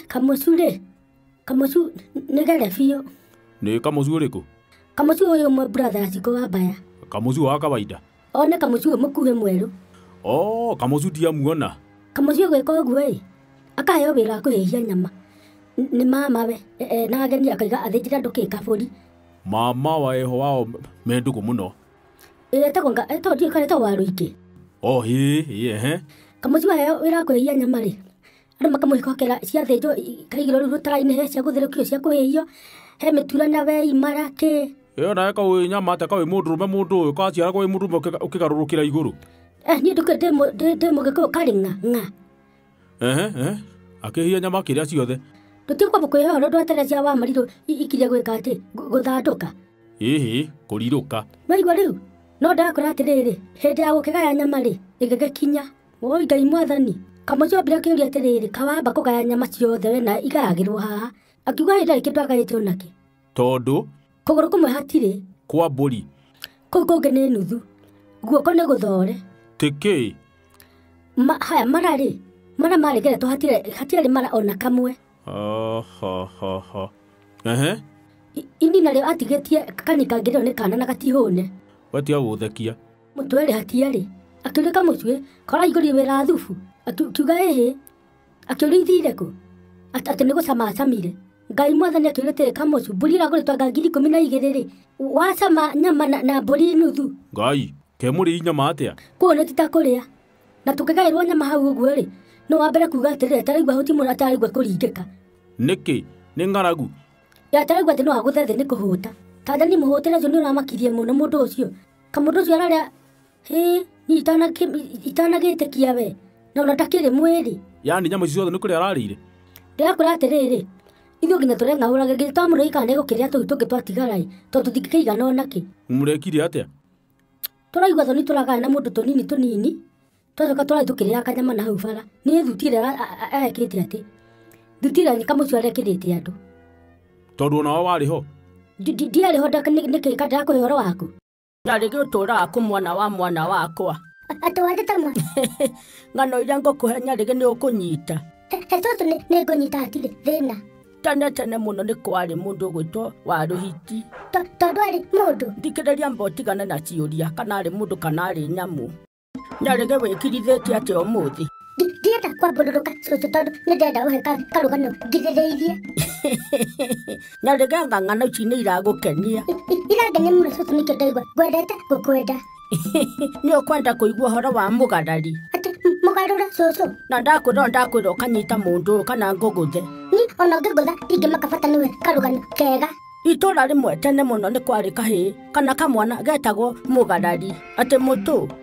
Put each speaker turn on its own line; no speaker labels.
Kamucu rĩ, Kamucu nĩ gere biũ.
Nĩ Kamucu ũrĩkũ?
Kamucu ũyũ ũmwe brother ya Cikũ wa Mbaya.
Kamucu wa kawaida?
O nĩ Kamucu ũyũ mũkuhĩ mwerũ.
Oh, Kamucu ndiamuona.
Kamucu gwĩka ũguo ĩ, akaheo wĩra wa kũhĩhia nyama. Nĩ mama we na ageni akaiga athĩnjĩre andũ kĩ kabũri.
Mama wa eho wao me ndũgũ mũno.
Ĩtagwo ĩtagwo ndiũĩ kana ĩtagwo Warũingĩ.
Oh, hĩ, ehe.
Kamucu aheo wĩra wa kũhĩhia nyama rĩ, andũ makamwĩhokera ciathĩnjwo ikaigĩrwo rĩu rũtara-inĩ, he cia gũtherũkio, cia kũhĩhio, he mĩtura na wei mara kĩ.
Ĩyo nawe kaũĩ nyama atĩa kaũĩ mũndũrũme mũndũ ũyũ kaciaragwo wĩ mũndũrũme ũkĩgarũrũkĩra igũrũ.
Niĩ ndũkĩrĩ ndĩ mũgĩkũyũ karĩ ng'a ng'a.
Ehe, ehe. Akĩhia nyama akĩrĩa ciothe.
Tũtikwamba kwĩhe ũhoro ndweterera cia wa marirũ ikirie gwĩka atĩ gũthandũka.
Ĩhĩ, kũrirũka.
Waigua rĩu? No ndakwĩra atĩrĩrĩ, hĩndĩ ya gũkĩgaya nyama rĩ, ĩgĩgĩkinya. Oi Ngai mwathani. Kamucu ambire akĩũria atĩrĩrĩ, kawamba kũgaya nyama ciothe we na igayagĩrwo haha. Akiuga ĩ ndarĩ kĩndũ agayĩte onakĩ.
Tondũ?
Kũgũrũ kũmwe hatirĩ.
Kwa mbũri.
Kũu kũngĩ nĩ nuthu. Guoko nĩ gũthore.
Tĩkĩ?
Haya mara rĩ, mara marĩ hatiarĩ mara ona kamwe.
Ha ha ha ha. Ehe.
Ini narĩo atigĩtie kanika ngĩrĩo nĩ kana na gatihũne.
We tiga gũthekia.
Mũtwe rĩ hatiarĩ. Akĩũria Kamucu karaihũria wĩra thubu. Akiuga ĩhĩ. Akĩũria ithire kũ? Atĩ nĩ gũcama acamire. Ngai mwathani akĩũria atĩrĩ, Kamucu, mbũri ĩragũrĩtwo anga 12,000 rĩ, wacama nyama na mbũri nuthu.
Ngai, ke mũrĩi nyama atĩa?
Kũu nĩ ti ta kũrĩa. Na tũkĩgaĩrwo nyama hau ũguo rĩ, no wa mbere kuga atĩrĩrĩ, ataraigua huti mũno, ataraigua kũringĩka.
Nĩkĩ? Nĩ ng'aragu?
Ataraigua atĩ no agũthe thĩ nĩ kũhũta. Tandani mũhũtĩre ũcio nĩ ũramakirie mũno mũndũ ũcio. Kamũndũ ũcio ararĩa, hĩ, niĩ itanagĩtĩkia we. Na ona ndakĩrĩ mwĩrĩ.
Yaani nyama icio ciothe nĩ kũrĩa ararĩire?
Ndĩrakwĩra atĩrĩrĩ, ithuĩ nginya tũreng'aũraga, nginya twamũrĩi kana nĩegũkĩrĩa tũu tũngĩ twatigara ĩ, tondũ tũtingĩkĩigana onakĩ.
Mũrekire atĩa?
Tũraigua thoni tũragaya na mũndũ tũnini tũnini, twacoka tũrathiĩ tũkĩrĩaga kanyama na hau bara. Niĩ thuti ĩrĩa arekĩte atĩ, thuti ĩrĩa Kamucu arekĩrĩte andũ.
Tondũ onawe warĩ ho?
Ndiarĩ ho nĩkĩ ndĩrakũhe ũhoro waku?
Nyarĩgĩ ũtũraga kũ mwana wa mwana wakwa.
Atĩ wandĩta mwana?
Ng'ano iria ngũkũhe Nyarĩgĩ nĩ ũkũnyita.
He cũcũ nĩ ngũnyita hatirĩ thĩna.
Tene tene mũno nĩ kwarĩ mũndũ ũgwĩtwo Warũhiti.
Tondũ arĩ mũndũ?
Thikĩrĩria mba ũtigane na ciũria kana arĩ mũndũ kana arĩ nyamũ. Nyarĩgĩ wĩkirithĩtie atĩa ũmũthĩ?
Ndienda kwambũrũrũka cũcũ tondũ nĩ ndĩrenda ũhe karũgano ngirĩrĩirie.
Nyarĩgĩ anga ng'ano ici nĩ iragũkenia.
Irangenia mũno cũcũ nĩkĩo ndaigua ngwendete gũkwenda.
Nĩ ũkwenda kũigua ũhoro wa mũgarari?
Atĩ mũgarũra cũcũ?
Na ndakwĩra ndakwĩra ũkanyita mũndũ ũyũ kana ngũgũthe.
Niĩ ona ũngĩngũtha ndingĩmaka bata nĩwe karũgano kega.
Itũra rĩmwe tene mũno nĩ kwarĩ kahĩĩ kana kamwana getagwo mũgarari. Atĩ mũtũ.